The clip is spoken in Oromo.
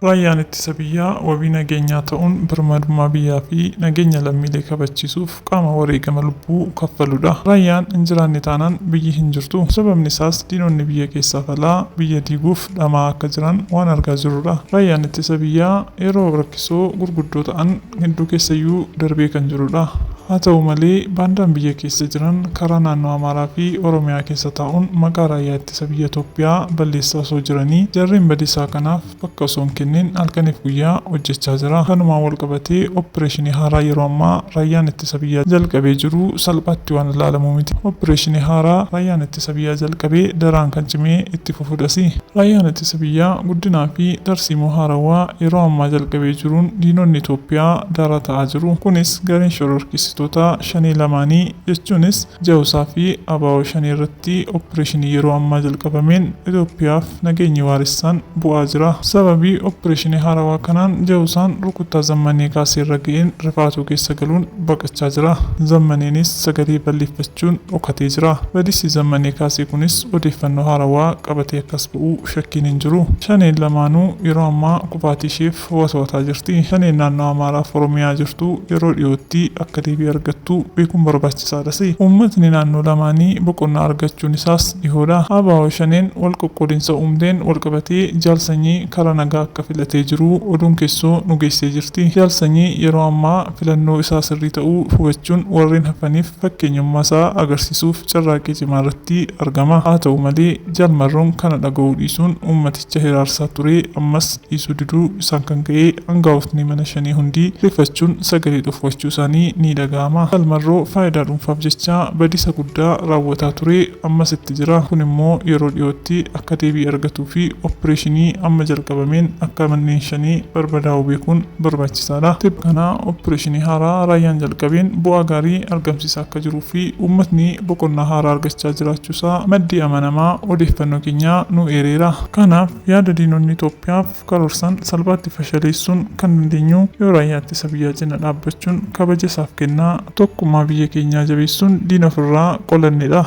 Raayyaan ittisa biyyaa wabii nageenyaa ta'uun birmadummaa biyyaa fi nageenya lammiilee kabachiisuuf qaama wareegama lubbuu kaffaludha. Raayyaan hin jiraanne taanaan biyyi hin jirtu. Sababni isaas diinonni biyya keessaaf alaa biyya diiguuf dhamaa akka jiran waan argaa jirrudha. Raayyaan ittisa biyyaa yeroo rakkisoo gurguddoo ta'an hedduu keessayyuu darbee kan jirudha. Haa ta'u malee baandaan biyya keessa jiran karaa naannoo Amaaraa fi Oromiyaa keessa taa'uun maqaa raayyaa ittisa biyya Itoophiyaa balleessaa osoo jiranii jarreen badiisaa kanaaf bakka osoo hin kennin halkaniif guyyaa hojjechaa jira. Kanumaan wal qabatee oppireeshinii haaraa yeroo ammaa raayyaan ittisa biyyaa jalqabee jiru salphaatti waan ilaalamu miti. Oppireeshinii haaraa raayyaan ittisa biyyaa jalqabee daraan kan cimee itti fufudhasi. Raayyaan ittisa biyyaa guddinaa fi tarsiimoo haarawaa yeroo ammaa jalqabee jiruun diinonni Itoophiyaa daaraa ta'aa jiru. Kunis gareen shororkeessitoota shanee lamaanii jechuunis Jawusaa fi Abaawoo shanee irratti oppireeshinii yeroo ammaa jalqabameen Itoophiyaaf nageenyi waaressaan bu'aa jira. Sababii oppireeshinii haarawaa kanaan Jawusaan rukuttaa Zammanee kaasee irra ga'een rifaatuu keessa galuun baqachaa jira. Zammaneenis sagalee balleeffachuun dhokatee jira. Badisi Zammanee kaasee kunis odeeffannoo haarawaa qabatee akkas ba'uu shakkiin hin jiru. Shaneen lamaanuu yeroo ammaa kufaatii isheef watwataa jirti. Shaneen naannoo Amaaraaf Oromiyaa jirtu yeroo dhiyootti akka deebii argattu beekuun barbaachisaadhas. Uummatni naannoo lamaanii boqonnaa argachuun isaas dhihoodha. ABO shaneen wal qoqqoodinsa uumteen wal qabatee Jaal Sanyii karaa nagaa akka filatee jiru oduun keessoo nu geessee jirti. Jaal Sanyii yeroo ammaa filannoo isaa sirrii ta'uu hubachuun warreen hafaniif fakkeenyummaa isaa agarsiisuuf carraaqqii cimaa irratti argama. Haa ta'u malee Jaal Marroon kana dhaga'uu dhiisuun uummaticha hiraarsaa ture ammas dhiisuu diduu isaan kan ka'e angaa'otni mana shanii hundi rifachuun sagalee dhofwachuu isaanii ni dhaga'ama. Jaal Marroo faayidaa dhuunfaaf jecha badisa guddaa raawwataa ture ammas itti jira. Kun immoo yeroo dhiyootti akka deebii argatuu fi oppireeshinii amma jalqabameen akka manneen shanii barbadaa'u beekuun barbaachisaadha. Tibba kana oppireeshinii haaraa raayyaan jalqabeen bu'aa gaarii argamsiisaa akka jiruu fi uummatni boqonnaa haaraa argachaa jiraachuusaa maddi amanamaa odeeffannoo keenyaa nu eereera. Kanaaf yaada diinonni Itoophiyaaf karoorsan salphaatti fashaleessuun kan dandeenyu yoo raayyaa ittisa biyyaa cina dhaabbachuun kabaja isaaf kennaa tokkummaa biyya keenyaa jabeessuun diina ofirraa qolannedha.